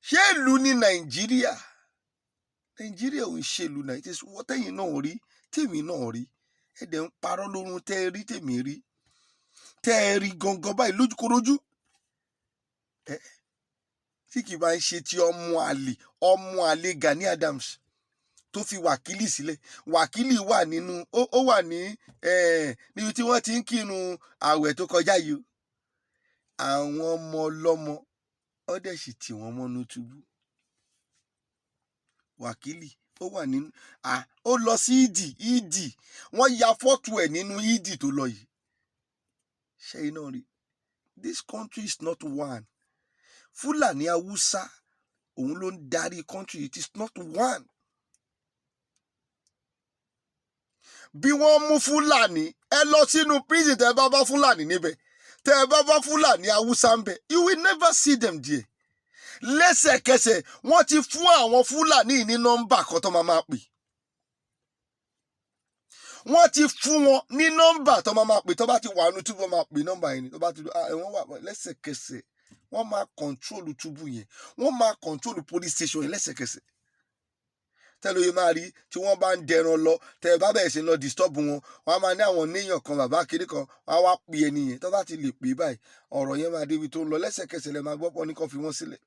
Ṣé ìlú ní Nàìjíríà? Nàìjíríà ò ń ṣèlú. Nàìjíríà wọ́n tẹ̀yìn náà rí, tèmi náà rí. Ẹ dẹ̀ ń parọ́ lórun tẹ́ ẹ rí, tèmi rí, tẹ́ ẹ rí gangan báyìí lójúkorojú. Ẹ tí kì í bá ń ṣe ti ọmọ àlè, ọmọ àlè Gani Adams tó fi Wákìlì sílẹ̀. Wákìlì wà nínú, ó wà ní níbi tí wọ́n ti ń kírun ààwẹ̀ tó kọjá yìí o. Àwọn ọmọ ọlọ́mọ ó dẹ̀ sì tì wọ́n mọ́nú túbú. Wákìlì ó wà nínú, ó lọ sí ìdì ìdì, wọ́n ya fọ́tò ẹ̀ nínú ìdì tó lọ yìí. Ṣé iná rí? This country is not one. Fúlàní, Haúsá, òun ló ń darí country. It is not one. Bí wọ́n mú Fúlàní, ẹ lọ sínú prison, tẹ́ ẹ bá bá Fúlàní níbẹ̀, tẹ́ ẹ bá bá Fúlàní, Haúsá ń bẹ̀, you will never see them there. Lẹ́sẹ̀kẹsẹ̀, wọ́n ti fún àwọn Fúlàní ní nọ́mbà kan tó máa máa pè. Wọ́n ti fún wọn ní nọ́mbà tó máa máa pè. Tó bá ti wà nínú túbú, máa pè nọ́mbà yẹn ni. Tó bá ti, ẹ̀wọ̀n wà, lẹ́sẹ̀kẹsẹ̀ wọ́n máa control túbú yẹn, wọ́n máa control police station yẹn lẹ́sẹ̀kẹsẹ̀. Tẹ́lóye máa rí tí wọ́n bá ń dẹran lọ, tẹ́ ẹ bá bẹ̀rẹ̀ sí lọ disturb wọn, wọ́n á máa ní àwọn níyàn kan, bàbá kiri kan, wọ́n á wá pè ẹni yẹn. Tó bá ti lè pè báyìí, ọ̀rọ̀ yẹn máa débi tó ń lọ lẹ́sẹ̀kẹsẹ̀. Lẹ́ máa gbọ́ pọ̀ ní kó fi wọ́n sílẹ̀.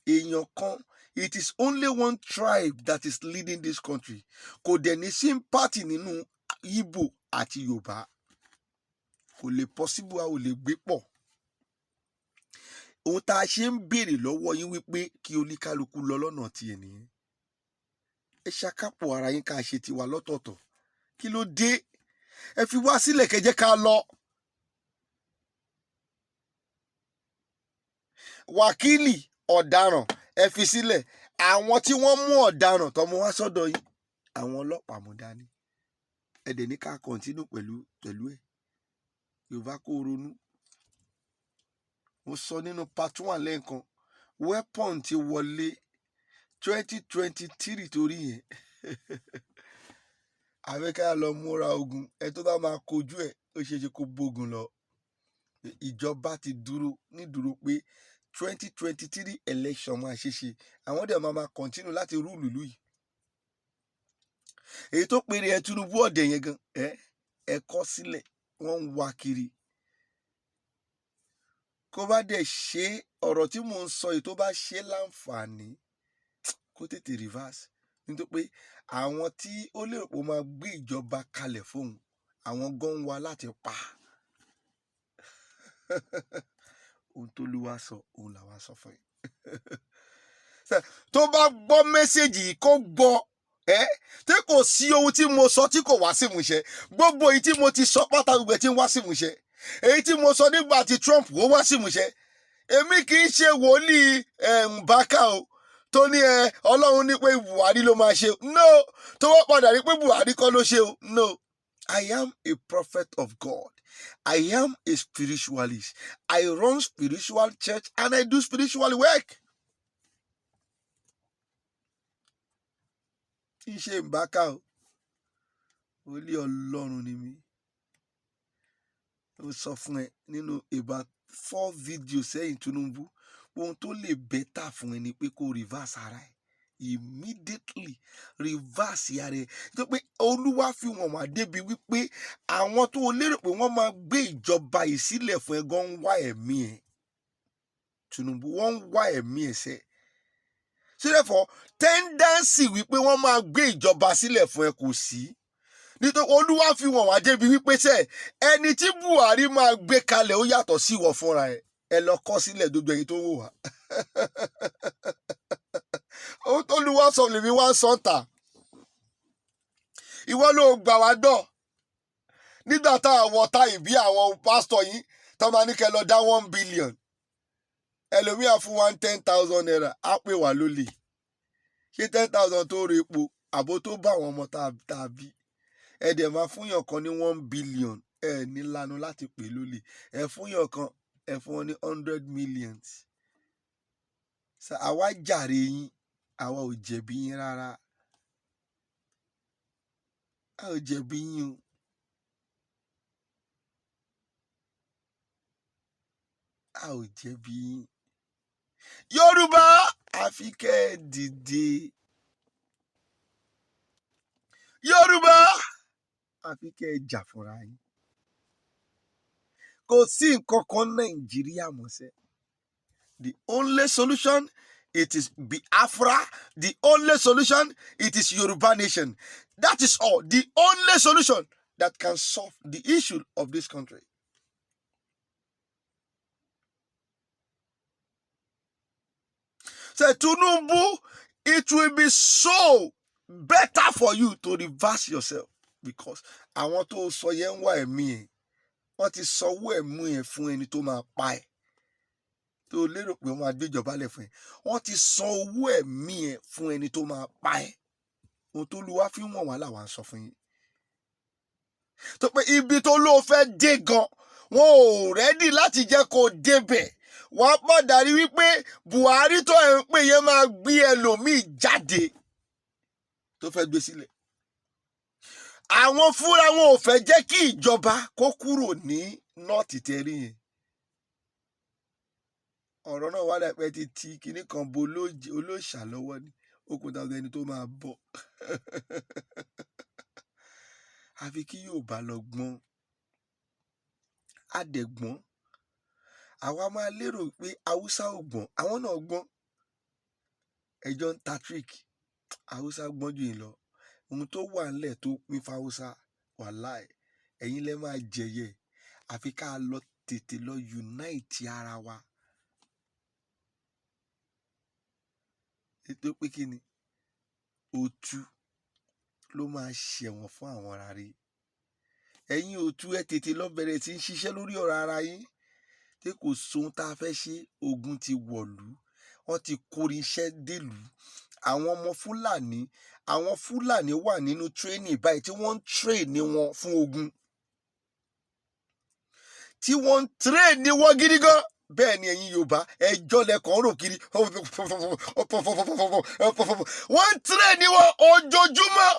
Èèyàn kan, it is only one tribe that is leading this country. Kò dẹ̀ ní sympathy nínú Igbo àti Yorùbá. Kò lè possible, a ò lè gbé pọ̀. Ohun tá a ṣe ń béèrè lọ́wọ́ yín wípé kí oníkálukú lọ lọ́nà tiẹ̀ nìyẹn. Ẹ ṣàkápọ̀ ara yín, ká ṣe tiwa lọ́tọ̀ọ̀tọ̀. Kí ló dé? Ẹ fi wá sílẹ̀, kẹjẹ́ ká lọ. Wákìlì ọ̀daràn, ẹ fi sílẹ̀. Àwọn tí wọ́n mú ọ̀daràn tó mú wá sọ́dọ̀ yín, àwọn ọlọ́pàá mú dání. Ẹ dẹ̀ ní ká continue pẹ̀lú ẹ̀. Yorùbá, kó ronú. Mo sọ nínú part one lẹ́ẹ̀kan, weapon ti wọlé 2023, torí yẹn àfẹ́ ká lọ múra ogun. Ẹ tó bá máa kojú ẹ̀, ó ṣeé ṣe kó bógun lọ. Ìjọba ti dúró nídúró pé 2023 election máa ṣe ṣe, àwọn dẹ̀ máa máa continue láti rule ìlú yìí. Èyí tó péré ẹ, Tinubu ọ̀dẹ̀ yẹn gan, ẹ kọ́ sílẹ̀, wọ́n ń wá kiri. Kó bá dẹ̀ ṣe ọ̀rọ̀ tí mò ń sọ yìí, tó bá ṣe láǹfààní, kó tètè reverse, nítorí pé àwọn tí ó lérò pé ó máa gbé ìjọba kalẹ̀ fóun, àwọn gan ń wá láti pa. Ohun tó lúwa sọ, òun làwa sọ fún yín. Tó bá gbọ́ message yìí, kó gbọ́ ẹ tí kò sí ohun tí mo sọ tí kò wá sí ìmúṣẹ. Gbogbo èyí tí mo ti sọ pátá, gbogbo ẹ̀ tí ń wá sí ìmúṣẹ. Èyí tí mo sọ nígbà tí Trump, ó wá sí ìmúṣẹ. Èmi kì í ṣe wòlíì Mbaka o, tó ní ẹ Ọlọ́run ní pé Buhari ló máa ṣe. No, tó wọ́n padà rí pé Buhari kọ́ ló ṣe o. No, I am a prophet of God. I am a spiritualist. I run spiritual church and I do spiritual work. Tí í ṣe Mbaka o, wòlíì Ọlọ́run ni mí. Ó sọ fún ẹ nínú about four videos sẹ́yìn, Tinubu, ohun tó lè better fún ẹ ni pé kó reverse ara ẹ immediately, reverse ara ẹ, tó pé Olúwa fi wọ̀n wá débi wípé àwọn tó lérò pé wọ́n máa gbé ìjọba yìí sílẹ̀ fún ẹ gan ń wá ẹ̀mí ẹ. Tinubu, wọ́n ń wá ẹ̀mí ẹ sẹ́. So therefore, tendency wípé wọ́n máa gbé ìjọba sílẹ̀ fún ẹ kò sí, nítorí Olúwa fi wọ̀n wá débi wípé sẹ́ ẹni tí Buhari máa gbé kalẹ̀, ó yàtọ̀ sí ìwọ fúnra ẹ. Ẹ lọ kọ sílẹ̀, gbogbo ẹ̀yin tó ń wò wá. Ohun tó Olúwa sọ lèmi wá ń sọ ta. Ìwọ ló gbà wá gbọ́ nígbà tá a wọ táyì bí àwọn pásítọ̀ yín tó máa ní kẹ́ lọ dá 1 billion. Ẹlòmíà fún one ₦10,000, á pè wá lólè. Ṣé 10,000 tó re epo àbó tó bá àwọn ọmọ tá a bí? Ẹ dẹ̀ máa fúnyàn kan ní 1 billion, ẹ ní lanu láti pè lólè. Ẹ fúnyàn kan, ẹ fún wọn ní 100 millions. Àwa jàre yín, àwa ò jẹ̀bi yín rárá. A ò jẹ̀bi yín o. A ò jẹ̀bi yín. Yorùbá, àfi kẹ́ ẹ dìde. Yorùbá, àfi kẹ́ ẹ jà fúnra yín. Kò sí nǹkan kan Nàìjíríà mọ́sẹ́. The only solution, it is Biafra. The only solution, it is Yoruba nation. That is all. The only solution that can solve the issue of this country. Say, Tinubu, it will be so better for you to reverse yourself, because àwọn tó sọ yẹn ń wá ẹ̀mí ẹ̀. Wọ́n ti sanwó ẹ̀mí ẹ̀ fún ẹni tó máa pa ẹ̀, tó lérò pé wọ́n máa gbéjọba lẹ̀ fún ẹ. Wọ́n ti san owó ẹ̀mí ẹ̀ fún ẹni tó máa pa ẹ̀. Ohun tó lu wá fi wọ̀n wá làwa ń sọ fún yín, tó pé ibi tó lóo fẹ́ dé gan, wọn ò ready láti jẹ́ kó débẹ̀. Wọ́n á padà rí wípé Buhari tó ẹ̀ ń pè yẹn máa gbé ẹlòmíì jáde tó fẹ́ gbé sílẹ̀. Àwọn fúnra wọn ò fẹ́ jẹ́ kí ìjọba kó kúrò ní North tẹ́rí yẹn. Ọ̀rọ̀ náà wà láìpẹ́ ti ti kinní kan bo olóòṣà lọ́wọ́ ni okùn tàbí ẹni tó máa bọ̀. Àfi kí Yorùbá lọ gbọ́n, àdẹ̀gbọ́n. Àwa máa lérò pé Haúsá ò gbọ́n, àwọn náà gbọ́n. Ẹjọ́ ń ta trick. Haúsá gbọ́n jù yín lọ. Ohun tó wà ńlẹ̀ tó pín fáwúsá, wàláì, ẹ̀yin lẹ máa jẹ̀yẹ. Àfi ká lọ tètè lọ unite ara wa. Ètò pé kí ni òtú ló máa ṣẹ̀wọ̀n fún àwọn ará rí. Ẹ̀yin òtú, ẹ tètè lọ bẹ̀rẹ̀ sí ń ṣiṣẹ́ lórí ọ̀rọ̀ ara yín, tí kò sóhun tá a fẹ́ ṣe. Ogun ti wọ̀lú, wọ́n ti kórin iṣẹ́ dèlú. Àwọn ọmọ Fúlàní, àwọn Fúlàní wà nínú training báyìí, tí wọ́n ń train ní wọn fún ogun, tí wọ́n ń train ní wọn gidi gan. Bẹ́ẹ̀ ni ẹ̀yin Yorùbá, ẹjọ́ lẹ́kọ̀ọ́ rò kiri. Wọ́n ń train ní wọn ojoojúmọ́.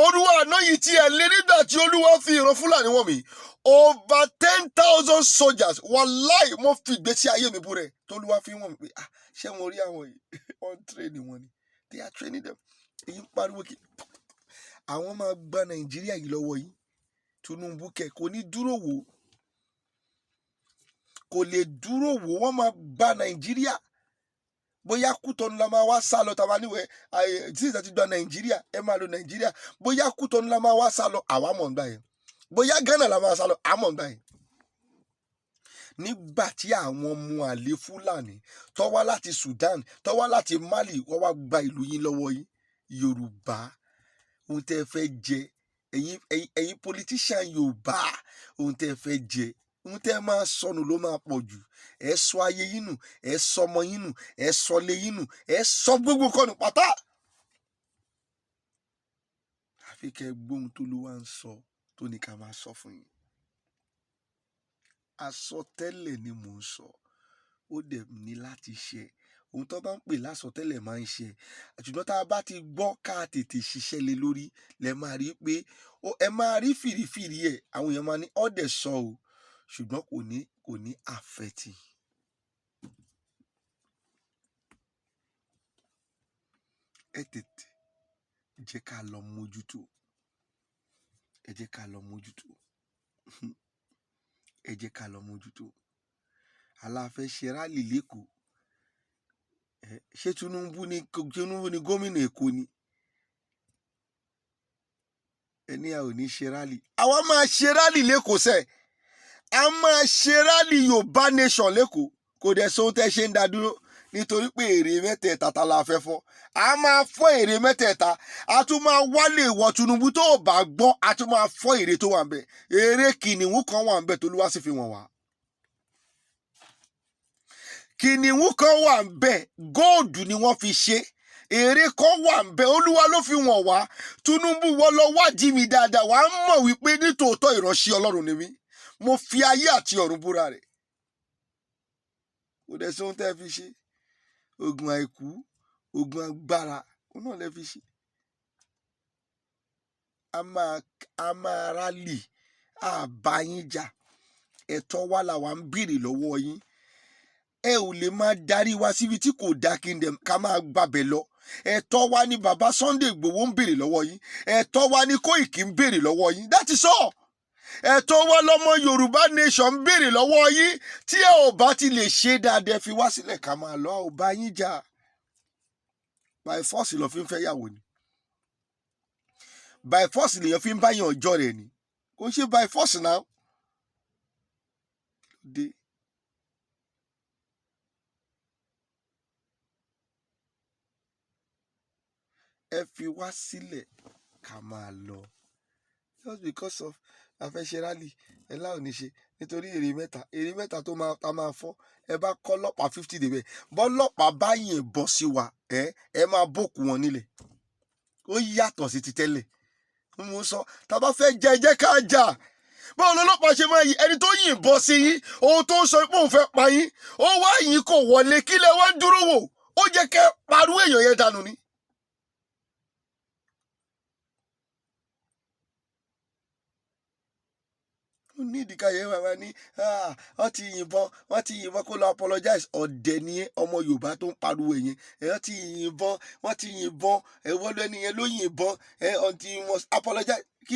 Olúwa àná yìí tí ẹ̀ lé nígbà tí Olúwa fi ìran Fúlàní wọ̀n mí, over 10,000 soldiers. Wàláì, mo fi ìgbésí ayé mi búrẹ́ tolúwa fi wọ̀n mí pé, ah, ṣé wọn rí àwọn yìí? Wọ́n ń train ní wọn ni. They are training them. Èyí ń pariwo kí àwọn máa gba Nàìjíríà yìí lọ́wọ́ yìí. Tinubu kẹ kò ní dúró wò, kò lè dúró wò. Wọ́n máa gba Nàìjíríà. Bóyá Kútọ́nù la máa wá sá lọ tàbá níwẹ̀ tí ìta ti gba Nàìjíríà, ẹ máa lo Nàìjíríà. Bóyá Kútọ́nù la máa wá sá lọ, àwa mọ̀ ń gbà yẹn. Bóyá Ghana la máa sá lọ, àmọ̀ ń gbà yẹn. Nígbà tí àwọn ọmọ àlè Fúlàní tó wá láti Sudan, tó wá láti Mali, wọ́n wá gba ìlú yín lọ́wọ́ yín. Yorùbá, ohun tẹ́ ẹ fẹ́ jẹ, ẹ̀yin politician Yorùbá, ohun tẹ́ ẹ fẹ́ jẹ, ohun tẹ́ ẹ máa sọnù ló máa pọ̀ jù. Ẹ sọ ayé yín nù, ẹ sọ ọmọ yín nù, ẹ sọ ilé yín nù, ẹ sọ gbogbo nǹkan nù pátá. Àfi kẹ́ ẹ gbóhun tó ló wá ń sọ tó ní ká máa sọ fún yín. Àsọtẹ́lẹ̀ ni mò ń sọ, ó dẹ̀ ní láti ṣe. Ohun tó bá ń pè lásọtẹ́lẹ̀ máa ń ṣe, ṣùgbọ́n tá a bá ti gbọ́, ká tètè ṣiṣẹ́ lé lórí, lẹ máa rí pé ẹ máa rí fìrífìrí ẹ̀. Àwọn èèyàn máa ní ọ́dẹ̀ sọ o, ṣùgbọ́n kò ní àfẹ́tì. Ẹ tètè jẹ́ ká lọ mójútó, ẹ jẹ́ ká lọ mójútó, ẹ jẹ́ ká lọ mójútó. Aláfẹ́ ṣe rally l'Ékòó. Ṣé Tinubu ni gómìnà Èkó ni? Ẹni a ò ní ṣe rally. Àwa máa ṣe rally l'Ékòó sẹ́. A máa ṣe rally Yorùbá nation l'Ékòó. Kò dẹ̀ sóhun tẹ́ ṣe ń dá dúró, nítorí pé èrè mẹ́tẹ̀ẹ̀ta ta la fẹ́ fọ́. A máa fọ́ èrè mẹ́tẹ̀ẹ̀ta. A tún máa wálé ìwọ Tinubu tó o bá gbọ́. A tún máa fọ́ èrè tó wà ń bẹ̀. Èrè kìnìún kan wà ń bẹ̀ t'Olúwa sì fi wọ̀n wá. Kìnìún kan wà ń bẹ̀, gold ni wọ́n fi ṣe. Èrè kan wà ń bẹ̀, Olúwa ló fi wọ̀n wá. Tinubu, wọ́n lọ wádìí mi dáadáa, wàá mọ̀ wípé nítòótọ́ ìránṣẹ́ Ọlọ́run ni mí. Mo fi ayé àti ọ̀run búra rẹ̀. Kò dẹ̀ sóhun tẹ́ fi ṣe. Ogun àìkú, ogun agbára, òun náà lẹ fi ṣe. A máa rally, a bá yín jà. Ẹ̀tọ́ wa làwa ń béèrè lọ́wọ́ yín. Ẹ ò lè máa darí wa síbi tí kò dáa kí n dẹ̀ ká máa gbàbẹ̀ lọ. Ẹ̀tọ́ wa ni bàbá Sunday Igboho ń béèrè lọ́wọ́ yín. Ẹ̀tọ́ wa ni Kóìkì ń béèrè lọ́wọ́ yín. That is all. Ẹ̀tọ́ wa lọ́mọ Yorùbá nation ń béèrè lọ́wọ́ yín. Tí ẹ ò bá ti lè ṣe dáadáa, fi wá sílẹ̀ ká máa lọ. A ò bá yín jà. By force lọ fi ń fẹ́ yàwó ni? By force lèèyàn fi ń bá yàn ọjọ́ rẹ̀ ni? Kò ń ṣe by force now dé. Ẹ fi wá sílẹ̀ ká máa lọ. Just because of a fẹ́ ṣe rally, ẹ láò ní ṣe nítorí èrè mẹ́ta, èrè mẹ́ta tó máa ta máa fọ́. Ẹ bá kọ́ ọlọ́pàá 50 débẹ̀, bọ́lọ́pàá bá yìnbọn sí wa, ẹ máa bòkù wọn nílẹ̀. Ó yàtọ̀ sí ti tẹ́lẹ̀. Mo sọ, tá a bá fẹ́ jẹ, jẹ́ ká jà. Báwo lọ́lọ́pàá ṣe máa yí ẹni tó yìnbọn sí yín, ohun tó ń sọ pé òun fẹ́ pa yín, ó wá yín kò wọlé, kí lẹ wá ń dúró wò? Ó jẹ́ kẹ́ parú èèyàn yẹn dànù ni. Ó ní ìdíkà yẹn wà ní wọ́n ti yìnbọn, wọ́n ti yìnbọn, kó lọ apologize. Ọ̀dẹ̀ ni ọmọ Yorùbá tó ń pariwo yẹn. Ẹ wọ́n ti yìnbọn, wọ́n ti yìnbọn, ẹ wọ́n lẹ́ni yẹn ló yìnbọn ẹ, until you must apologize. Kí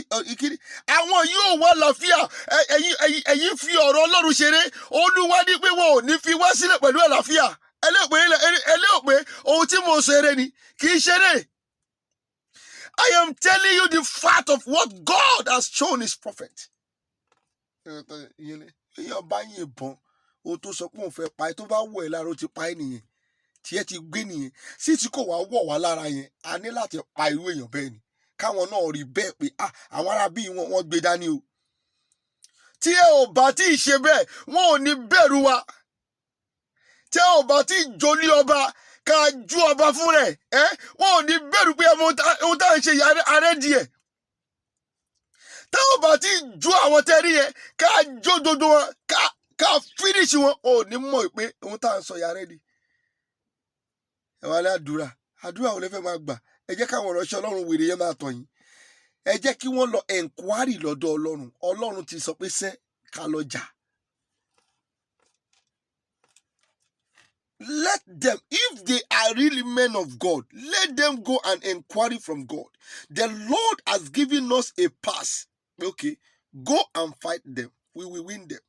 àwọn yóò wá àlàáfíà. Ẹ̀yin fi ọ̀rọ̀ Ọlọ́run ṣeré. Olúwa ní pé wọn ò ní fi wá sílẹ̀ pẹ̀lú àlàáfíà. Ẹlẹ́òpé ohun tí mo ṣeré ni, kì í ṣeré. I am telling you the fact of what God has shown his prophet. Èèyàn bá yìnbọn, ohun tó sọ pé òun fẹ́ pa ẹ́, tó bá wọ̀ ẹ́ lára, ó ti pa ẹ́ nìyẹn, tiẹ̀ ti gbé nìyẹn. Sí tí kò wá wọ̀ wá lára yẹn, a ní láti pa irú èèyàn bẹ́ẹ̀ ni, káwọn náà rí bẹ́ẹ̀ pé, ah, àwọn ará bíi wọn, wọ́n gbé dání o. Tí ẹ ò bá tí ì ṣe bẹ́ẹ̀, wọn ò ní bẹ̀rù wa. Tí ẹ ò bá tí ì jólí ọba, ká ju ọba fún rẹ̀ ẹ, wọn ò ní bẹ̀rù pé ohun tá à ń ṣe yìí arẹ́ díẹ̀. Tá ò bá tí ì ju àwọn tẹ́rí yẹn, ká jó gbogbo wọn, ká finish wọn, ò ní mọ̀ pé ohun tá à ń sọ yìí arẹ́ di. Ẹ wá ní àdúrà. Àdúrà ò lè fẹ́ máa gbà. Ẹ jẹ́ káwọn ìránṣẹ́ Ọlọ́run wèrè yẹn máa tọ̀ yín. Ẹ jẹ́ kí wọ́n lọ enquiry lọ́dọ̀ Ọlọ́run. Ọlọ́run ti sọ pé sẹ́ ká lọ jà. Let them, if they are really men of God, let them go and inquiry from God. The Lord has given us a pass. Okay, go and fight them. We will win them.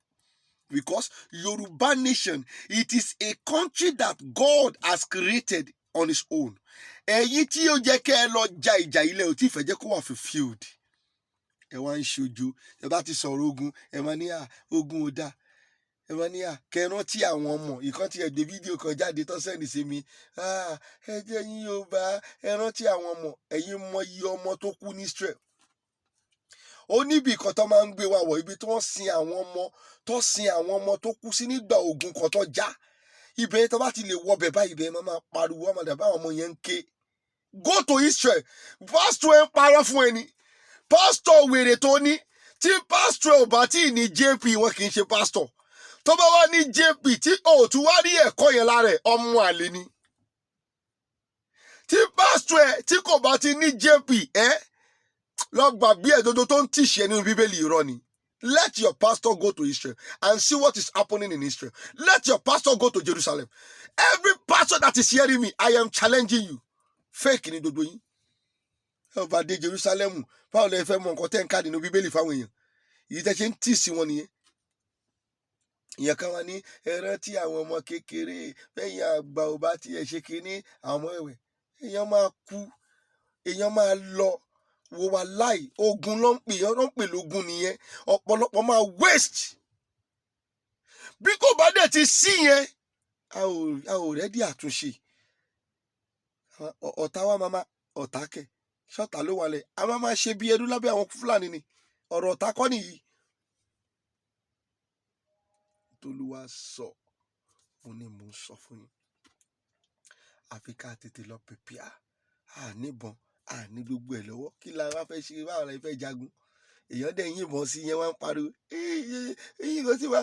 Because Yoruba nation, it is a country that God has created on his own. Ẹ̀yin tí ó jẹ́ kẹ́ ẹ lọ ja ìjà ilẹ̀ ò tí ì fẹ́ jẹ́ kó wà fulfilled. Ẹ wá ń ṣojú. Ẹ bá ti sọ̀rọ̀ ogun, ẹ máa ní à ogun ò dáa. Ẹ máa ní à kẹ́ ẹ rántí àwọn ọmọ ìkan tí ẹ gbé fídíò kan jáde tó send sí mi. Ẹ jẹ́ yín Yorùbá, ẹ rántí àwọn ọmọ. Ẹ̀yin mọ iye ọmọ tó kú ní Israel. Ó níbi kan tó máa ń gbé wa wọ̀, ibi tí wọ́n sin àwọn ọmọ tó sin àwọn ọmọ tó kú sí nígbà ogun kan tó já. Ibẹ̀ tó bá ti lè wọbẹ̀ báyìí, ibẹ̀ máa máa pariwo, ọmọ dàbí àwọn ọmọ yẹn ń ké. Go to Israel. Pastor ẹ ń parọ́ fún ẹni. Pastor wèrè tó ní, tí pastor ẹ ò bá tí ì ní JP, wọn kì í ṣe pastor. Tó bá wá ní JP tí ò tún wá rí ẹ̀kọ́ yẹn lára ẹ̀, ọmọ àlè ni. Tí pastor ẹ tí kò bá ti ní JP, ẹ lọ gbàgbé ẹ̀. Dodo tó ń tìṣẹ́ nínú Bíbélì, irọ́ ni. Let your pastor go to Israel and see what is happening in Israel. Let your pastor go to Jerusalem. Every pastor that is hearing me, I am challenging you. Fake ni gbogbo yín. Ẹ ò bá dé Jerusalem, báwo lẹ fẹ́ mọ nǹkan tẹ́ ń ká nínú Bíbélì fáwọn èèyàn? Èyí tẹ́ ṣe ń tì sí wọn nìyẹn. Ìyẹn kan wá ní ẹ rántí àwọn ọmọ kékeré bẹ́yìn àgbà ò bá tiẹ̀ ṣe kínní àwọn ọmọ ẹ̀wẹ̀. Èèyàn máa kú, èèyàn máa lọ. Wo wa láì ogun ló ń pè lógun nìyẹn. Ọ̀pọ̀lọpọ̀ máa waste. Bí kò bá dẹ̀ ti sí yẹn, a ò ready àtúnṣe. Ọ̀tá wa máa ọ̀tá kẹ̀ ṣọ́tà ló wà lẹ̀. A máa máa ṣe bí ẹrú lábẹ́ àwọn Fúlàní ni. Ọ̀rọ̀ ọ̀tá kọ́ nìyí. Tolúwa sọ, òun ni mò ń sọ fún yín. Àfi ká tètè lọ prepare. A níbọn, a ní gbogbo ẹ̀ lọ́wọ́. Kí la wá fẹ́ ṣe? Báwo la fẹ́ jagun? Èèyàn dẹ̀ yìnbọn sí yẹn, wá ń pariwo yìnbọn sí wa.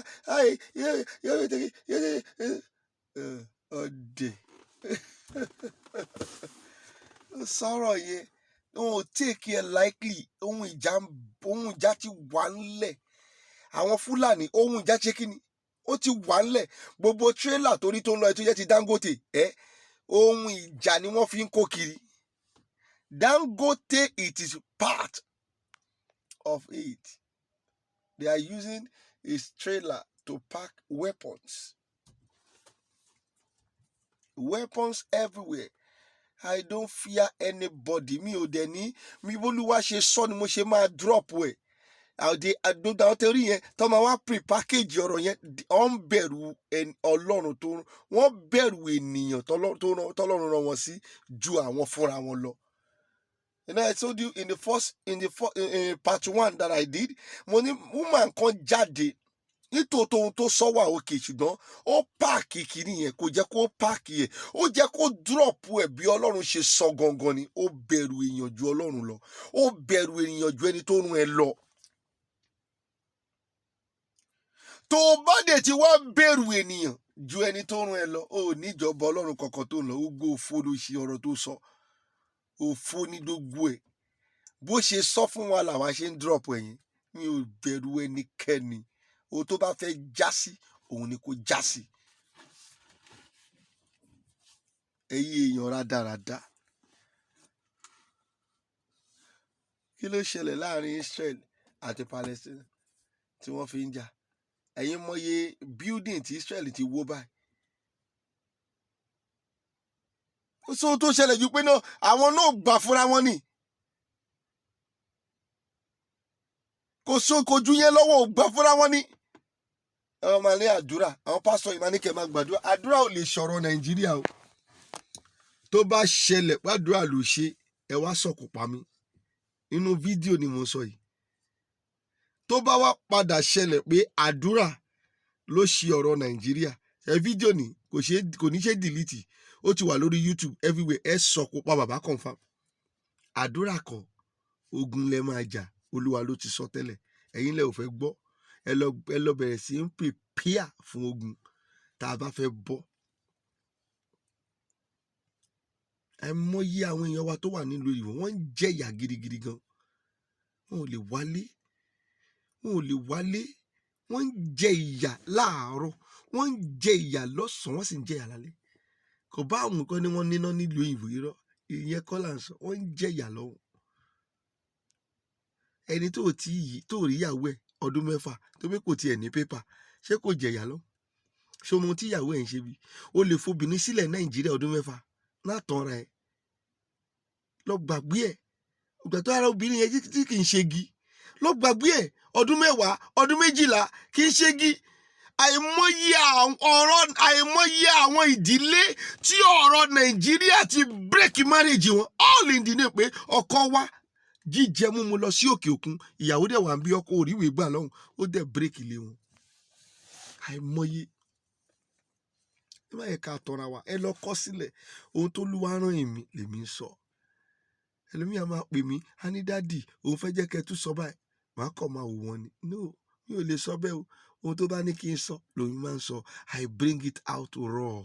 Ọ̀dẹ̀ sọ̀rọ̀ yẹn, wọn ò take it lightly. Ohun ìjà ti wà ńlẹ̀. Àwọn Fúlàní, ohun ìjà ṣe kí ni? Ó Ó ti wà ńlẹ̀. Gbogbo tírélà torí tó ń lọ ẹ tó jẹ́ ti Dangote ẹ, ohun ìjà ni wọ́n fi ń kó kiri. Dangote, it is part of it. They are using his trailer to pack weapons, weapons everywhere. I don't fear anybody. Mi ò dẹ̀ ní mi. Bólúwa ṣe sọ ni mo ṣe máa drop ẹ̀. Àdé àdódà àwọn tẹ́rí yẹn tó máa wá pre-package ọ̀rọ̀ yẹn, wọ́n ń bẹ̀rù Ọlọ́run tó, wọ́n bẹ̀rù ènìyàn tọ́lọ́run rán wọn sí ju àwọn fúnra wọn lọ. You know, I told you in part one that I did, mo ní woman kan jáde nítòótọ́, ohun tó sọ wà òkè, ṣùgbọ́n ó pack kìíní yẹn, kò jẹ́ kó pack yẹn, ó jẹ́ kó drop ẹ̀ bí Ọlọ́run ṣe sọ gangan ni. Ó bẹ̀rù èèyàn ju Ọlọ́run lọ, ó bẹ̀rù èèyàn ju ẹni tó rún ẹ lọ. Tó o bá dẹ̀ ti wá bẹ̀rù ènìyàn ju ẹni tó rún ẹ lọ, ó níjọba Ọlọ́run kankan tó ń lọ. Ó gbó òfo ló ṣe ọ̀rọ̀ tó sọ, òfo ní gbogbo ẹ̀. Bó ṣe sọ fún wa làwa ṣe ń drop ẹ̀yìn. Mi ò bẹ̀rù ẹnikẹ́ni. Ohun tó bá fẹ́ já sí òun ni kó já sí. Ẹ̀yin èèyàn rádaràda, kí ló ṣẹlẹ̀ láàrin Israel àti Palestine tí wọ́n fi ń jà? Ẹ̀yin mọye building tí Israel ti wó báyìí. Ó sóhun tó ṣẹlẹ̀ ju pé náà àwọn náà gbà fúnra wọn ni. Kò sókojú yẹn lọ́wọ́, ò gbà fúnra wọn ni. Ẹ máa ní àdúrà, àwọn pásítọ̀ yìí máa ní kẹ́ máa gbàdúrà. Àdúrà ò lè sọ̀rọ̀ Nàìjíríà o. Tó bá ṣẹlẹ̀ gbàdúrà ló ṣe, ẹ wá sọ̀kò pa mí. Inú fídíò ni mo sọ yìí. Tó bá wá padà ṣẹlẹ̀ pé àdúrà ló ṣe ọ̀rọ̀ Nàìjíríà, ẹ fídíò ni kò ṣe, kò ní ṣe delete, ó ti wà lórí YouTube everywhere. Ẹ sọ̀kò pa bàbá confam. Àdúrà kan, ogun lẹ máa jà. Olúwa ló ti sọ tẹ́lẹ̀, ẹ̀yin lẹ ò fẹ́ gbọ́. Ẹ lọ bẹ̀rẹ̀ sí ń prepare fún ogun tá a bá fẹ́ bọ́. Àìmọye àwọn èèyàn wa tó wà nílùú òyìnbó, wọ́n ń jẹ̀yà gidigidi gan. Wọn ò lè wálé, wọn ò lè wálé. Wọ́n ń jẹ ìyà láàárọ̀, wọ́n ń jẹ ìyà lọ́sàn-án, wọ́n sì ń jẹ ìyà lálẹ́. Kò bá àwọn nǹkan ní wọ́n níná nílùú òyìnbó, irọ́, ìyẹn kọ́ là ń sọ. Wọ́n ń jẹ ìyà lọ́wọ́. Ẹni tó ti yí tó rí ìyàwó ẹ̀ ọdún 6 tó pé kò tiẹ̀ ní pépà, ṣé kò jẹ ìyà lọ? Ṣé o mọ ohun tí ìyàwó ẹ̀ ń ṣe bí? O lè fobìnrin sílẹ̀ Nàìjíríà ọdún 6 látọ̀ra ẹ̀ lọ gbàgbé ẹ̀. Ìgbà tó ara obìnrin yẹn tí kì í ṣe igi, lọ gbàgbé ẹ̀. Ọdún 10, ọdún 12 kì í ṣe igi. Àìmọye ọ̀rọ̀, àìmọye àwọn ìdílé tí ọ̀rọ̀ Nàìjíríà ti break marriage wọn, all in the name pé ọkọ wá jíjẹ múmu lọ sí òkè òkun, ìyàwó dẹ̀ wà ń bí, ọkọ òríwèé gbà lọ́hùn, ó dẹ̀ break ilé wọn. Àìmọye. Ẹ má yẹ ká tọra wa. Ẹ lọ kọ sílẹ̀. Ohun tó lúwa rán èmi lèmi ń sọ. Ẹlòmíà máa pè mí, á ní, "Daddy, òun fẹ́ jẹ́ kẹ́ ẹ tún sọ báyìí." Màá kọ̀ máa wò wọ́n ni, no, mi ò lè sọ bẹ́ẹ̀ o. Ohun tó bá ní kí n sọ lòun máa ń sọ. I bring it out raw.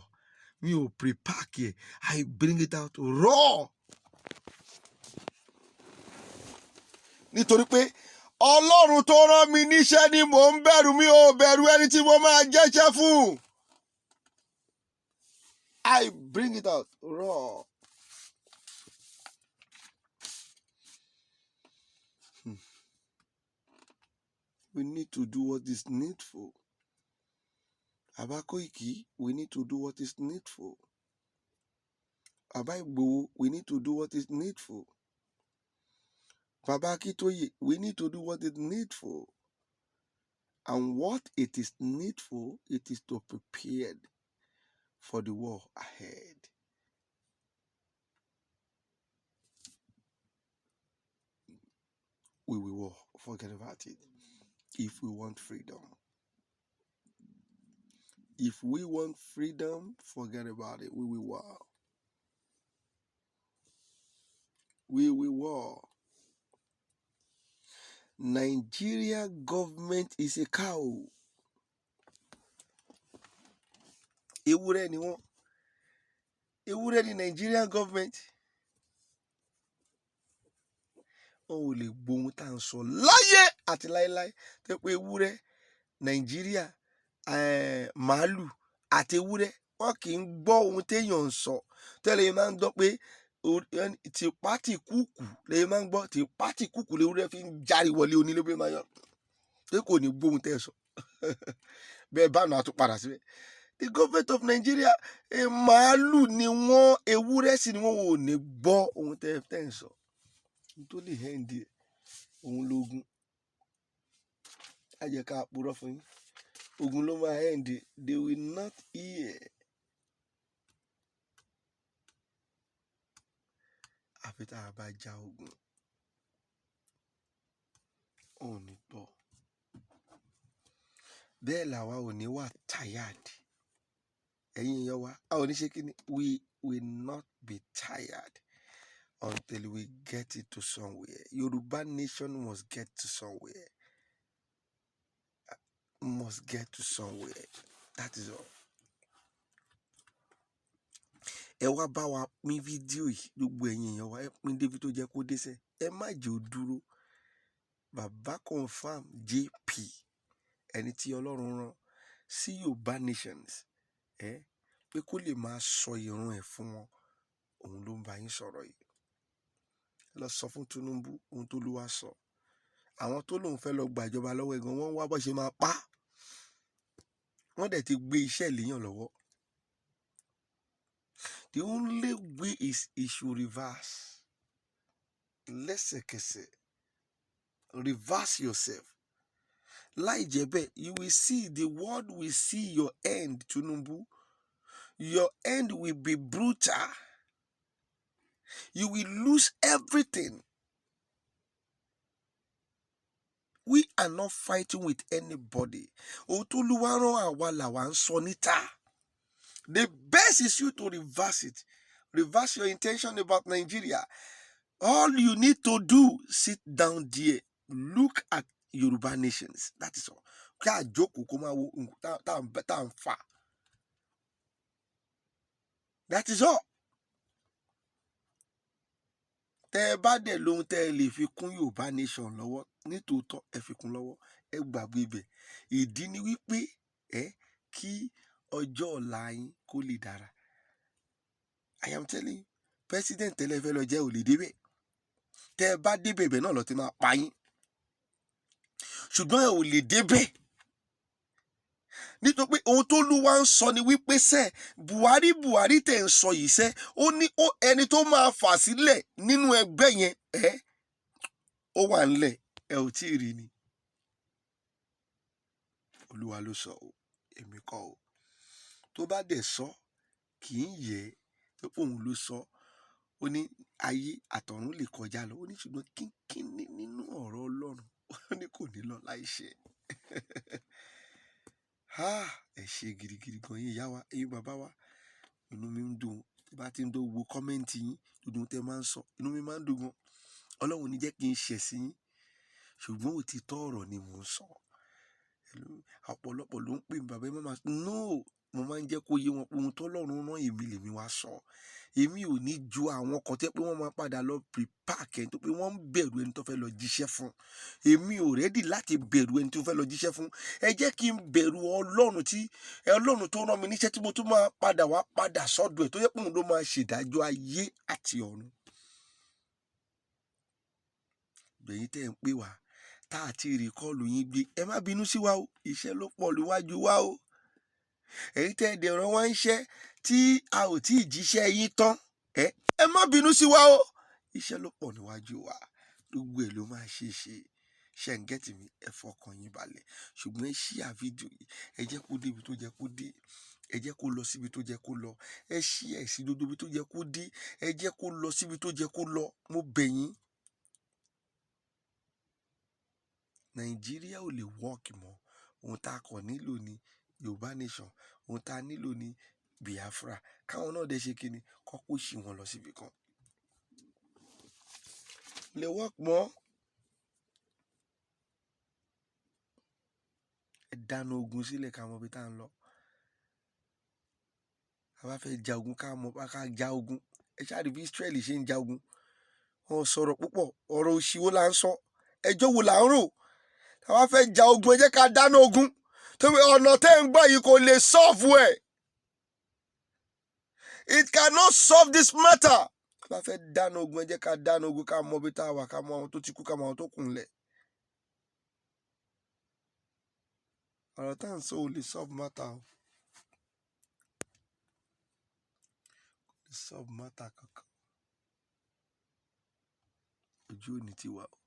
Mi ò pre-pack ẹ̀. I bring it out raw. Nítorí pé Ọlọ́run tó rán mi níṣẹ́ ni mò ń bẹ̀rù. Mi ò bẹ̀rù ẹni tí mo máa jẹ́ṣẹ́ fún. I bring it out raw. We need to do what is needful. Baba Koiki, we need to do what is needful. Baba Igboho, we need to do what is needful. Baba Akintoye, we need to do what is needful. And what it is needful, it is to prepare for the war ahead. We will war. Forget about it. If we want freedom. If we want freedom, forget about it. We will war. We will war. Nigeria government is a cow. Ewúrẹ́ ni wọ́n. Ewúrẹ́ ni Nigerian government. Wọn ò lè gbóhun tá à ń sọ láyé àti láéláé. Tó pé ewúrẹ́ Nàìjíríà Màálù àti ewúrẹ́, wọn kì í gbọ́ ohun téèyàn ń sọ tẹ́lẹ̀. Yìí máa ń gbọ́ pé tìpátìkúùkù lẹ́yìn máa ń gbọ́, tìpátìkúùkù lewúrẹ́ fi ń járe wọlé onílé bí máa yọ pé kò ní gbóhun tẹ́ ẹ sọ bẹ́ẹ̀ bá náà tún padà síbẹ̀. The government of Nigeria, màálù ni wọ́n, ewúrẹ́ sì ni wọ́n, ò ní gbọ́ ohun tẹ́ ẹ ń sọ. Ohun tó lè end ẹ̀ òun lógun. Á jẹ́ ká purọ́ fún yín, ogun ló máa end. They will not hear àfi tá a bá ja ogun. Ò ní gbọ́ bẹ́ẹ̀ làwa ò ní wà tired. Ẹ̀yin èèyàn wa, a ò ní ṣe kí ni, we will not be tired until we get it to somewhere. Yorùbá nation must get to somewhere, must get to somewhere, that is all. Ẹ wá bá wa pín fídíò yìí. Gbogbo ẹ̀yin èèyàn wa, ẹ pín débi tó jẹ́ kó dé sẹ́. Ẹ má jẹ́ ó dúró. Bàbá Confam JP, ẹni tí Ọlọ́run rán sí Yorùbá nations ẹ pé kó lè máa sọ ìran ẹ̀ fún wọn, òun ló ń bá yín sọ̀rọ̀ yìí. Lọ sọ fún Tinubu ohun tó ló wá sọ. Àwọn tó lóun fẹ́ lọ gbàjọba lọ́wọ́ ẹ̀ gan, wọ́n ń wá bó ṣe máa pa á. Wọ́n dẹ̀ ti gbé iṣẹ́ léyàn lọ́wọ́. The only way is he should reverse lẹ́sẹ̀kẹsẹ̀. Reverse yourself. Láì jẹ́ bẹ́ẹ̀, you will see, the world will see your end. Tinubu, your end will be brutal. You will lose everything. We are not fighting with anybody. Ohun tó lúwa rán àwa làwa ń sọ níta. The best is you to reverse it. Reverse your intention about Nigeria. All you need to do, sit down there, look at Yoruba nations, that is all. Kí àjókòó kó máa wo nǹkan tá à ń fà, that is all. Tẹ ẹ bá dẹ̀ lóhun tẹ́ ẹ lè fi kún Yorùbá nation lọ́wọ́ nítòótọ́, ẹ fi kún lọ́wọ́. Ẹ gbàgbé ibẹ̀. Ìdí ni wípé ẹ kí ọjọ́ ọ̀la yín kó lè dára. I am telling you, president tẹ́lẹ̀ fẹ́ lọ jẹ́ ò lè débẹ̀. Tẹ́ ẹ bá débẹ̀, ibẹ̀ náà lọ ti máa pa yín. Ṣùgbọ́n ẹ ò lè débẹ̀ nítorí pé ohun tó lúwa ń sọ ni wípé sẹ́ Buhari, Buhari tẹ̀ ń sọ yìí sẹ́, ó ní ẹni tó máa fà sílẹ̀ nínú ẹgbẹ́ yẹn ẹ ó wà ńlẹ̀, ẹ ò tí ì rí ni. Olúwa ló sọ o, èmi kọ́ o. Tó bá dẹ̀ sọ kì í yẹ pé òun ló sọ. Ó ní ayé àtọ̀run lè kọjá lọ, ó ní ṣùgbọ́n kínkínní nínú ọ̀rọ̀ Ọlọ́run, ó ní kò ní lọ láìṣẹ. Ẹ ṣe gidigidi gan, yín ìyá wa, ẹ̀yin bàbá wa. Inú mi ń dùn tí bá ti ń dó wo comment yín, dúdú tẹ́ máa ń sọ, inú mi máa ń dùn gan. Ọlọ́run ní jẹ́ kí n ṣẹ̀ sí yín, ṣùgbọ́n òtítọ́ ọ̀rọ̀ ni mò ń sọ. Ọ̀pọ̀lọpọ̀ ló ń pè mí, "Bàbá, ẹ má máa." No, mo máa ń jẹ́ kó yé wọn pé ohun tọ́lọ́run rán èmi lèmi wá sọ. Èmi ò ní ju àwọn kan tẹ́ pé wọ́n máa padà lọ prepare kẹ́ni tó pé wọ́n ń bẹ̀rù ẹni tó fẹ́ lọ jíṣẹ́ fún. Èmi ò ready láti bẹ̀rù ẹni tó fẹ́ lọ jíṣẹ́ fún. Ẹ jẹ́ kí n bẹ̀rù Ọlọ́run, tí Ọlọ́run tó rán mi níṣẹ́, tí mo tún máa padà wá padà sọ́dọ̀ ẹ̀, tó yẹ pé òun ló máa ṣèdájọ́ ayé àti ọ̀run. Gbẹ̀yìn tẹ́ ẹ̀ ń pè wá tá a ti rí call yín gbé, ẹ má bínú sí wa o, iṣẹ́ ló pọ̀ níwájú wa o. Ẹ̀yin tẹ́ ẹ dẹ̀ rán wá ń ṣẹ́ tí a ò tí ì jíṣẹ́ yín tán, ẹ má bínú sí wa o, iṣẹ́ ló pọ̀ níwájú wa. Gbogbo ẹ̀ ló máa ṣe é ṣe. Ṣe ń get mi? Ẹ fọkàn yín balẹ̀. Ṣùgbọ́n ẹ share fídíò yìí, ẹ jẹ́ kó dé ibi tó jẹ́ kó dé, ẹ jẹ́ kó lọ síbi tó jẹ́ kó lọ. Ẹ share sí gbogbo ibi tó jẹ́ kó dé, ẹ jẹ́ kó lọ síbi tó jẹ́ kó lọ. Mo bẹ̀ yín. Nàìjíríà ò lè work mọ́. Ohun tá a kàn nílò ní Yorùbá nation, ohun tá a nílò ní Biafra. Káwọn náà dẹ̀ ṣe kíni kọ́ kó ṣì wọ́n lọ síbi kan. Lè work mọ́. Ẹ dáná ogun sílẹ̀ ká mọ ibi tá à ń lọ. A bá fẹ́ ja ogun, ká mọ bá ká ja ogun. Ẹ ṣáà rí bí Israẹli ṣe ń ja ogun. Wọn sọ̀rọ̀ púpọ̀, ọ̀rọ̀ òṣì wo là ń sọ, ẹjọ́ wo là ń rò? Tá a bá fẹ́ ja ogun, ẹ jẹ́ ká dáná ogun. Torí ọ̀nà tẹ́ ń gbọ́ yìí kò lè solve ẹ̀. It cannot solve this matter. Bá fẹ́ dáná ogun, ẹ jẹ́ ká dáná ogun, ká mọ ibi tá a wà, ká mọ àwọn tó ti kú, ká mọ àwọn tó kù ńlẹ̀. Ọ̀rọ̀ tá à ń sọ ò lè solve matter o. Kò lè solve matter kankan. Ojú òní ti wà o.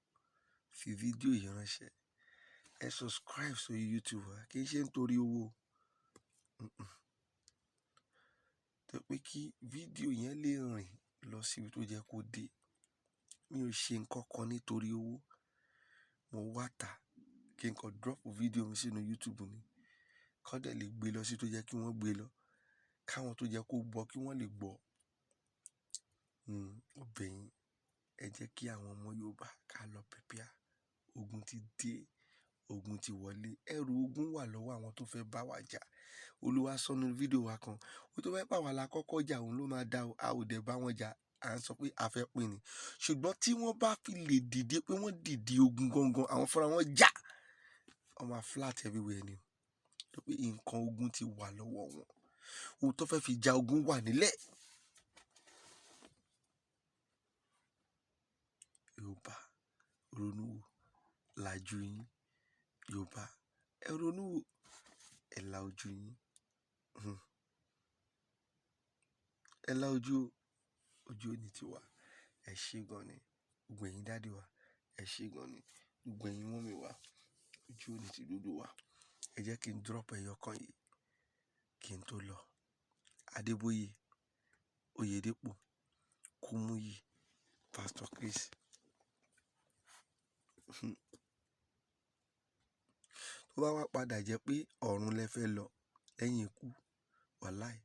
Fi fídíò yìí ránṣẹ́. Ẹ subscribe sórí YouTube wa. Kì í ṣe nítorí owó. Tó pé kí fídíò yẹn lè rìn lọ síbi tó jẹ́ kó dé. Mi ò ṣe nǹkan kan nítorí owó. Mo wá tà kí n kàn drop fídíò mi sínú YouTube ni. Kán dẹ̀ lè gbé lọ sí tó jẹ́ kí wọ́n gbé lọ. Káwọn tó jẹ́ kó gbọ́ kí wọ́n lè gbọ́. Mo bẹ̀ yín. Ẹ jẹ́ kí àwọn ọmọ Yorùbá ká lọ prepare. Ogun ti dé, ogun ti wọlé. Ẹrù ogun wà lọ́wọ́ àwọn tó fẹ́ bá wa jà. Olúwa sọ nínú fídíò wa kan. Ó tó fẹ́ pa wá la kọ́kọ́ jà, òun ló máa dá o. A ò dẹ̀ bá wọn jà. À ń sọ pé a fẹ́ pín ni. Ṣùgbọ́n tí wọ́n bá fi lè dìde pé wọ́n dìde ogun gangan, àwọn fúnra wọn jà. Wọ́n máa flat everywhere ni. Tó pé nǹkan ogun ti wà lọ́wọ́ wọn. Ohun tó fẹ́ fi ja ogun wà nílẹ̀. Yorùbá, ronú wò, lajú yín. Yorùbá, ẹ ronú wò, ẹ la ojú yín. Ẹ la ojú o. Ojú òní ti wà. Ẹ ṣé gan ni. Gbogbo ẹ̀yin daddy wa, ẹ ṣé gan ni. Gbogbo ẹ̀yin mummy wa, ojú òní ti dúdú wa. Ẹ jẹ́ kí n drop ẹyọ kan yìí kí n tó lọ. Adébóyè, Oyèdépò, Kúmúyì, Pastor Chris. Tó bá wá padà jẹ́ pé ọ̀run lẹ fẹ́ lọ lẹ́yìn ikú, wàláì,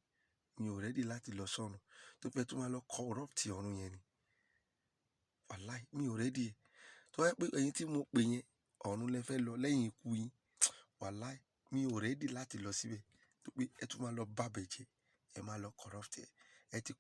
mi ò ready láti lọ sọ́run. Tó pé tó máa lọ corrupt ọ̀run yẹn ni. Wàláì, mi ò ready. Tó bá jẹ́ pé ẹ̀yin tí mo pè yẹn, ọ̀run lẹ fẹ́ lọ lẹ́yìn ikú yín, wàláì, mi ò ready láti lọ síbẹ̀. Tó pé ẹ tún máa lọ bá bẹ̀ jẹ́, ẹ máa lọ corrupt ẹ. Ẹ ti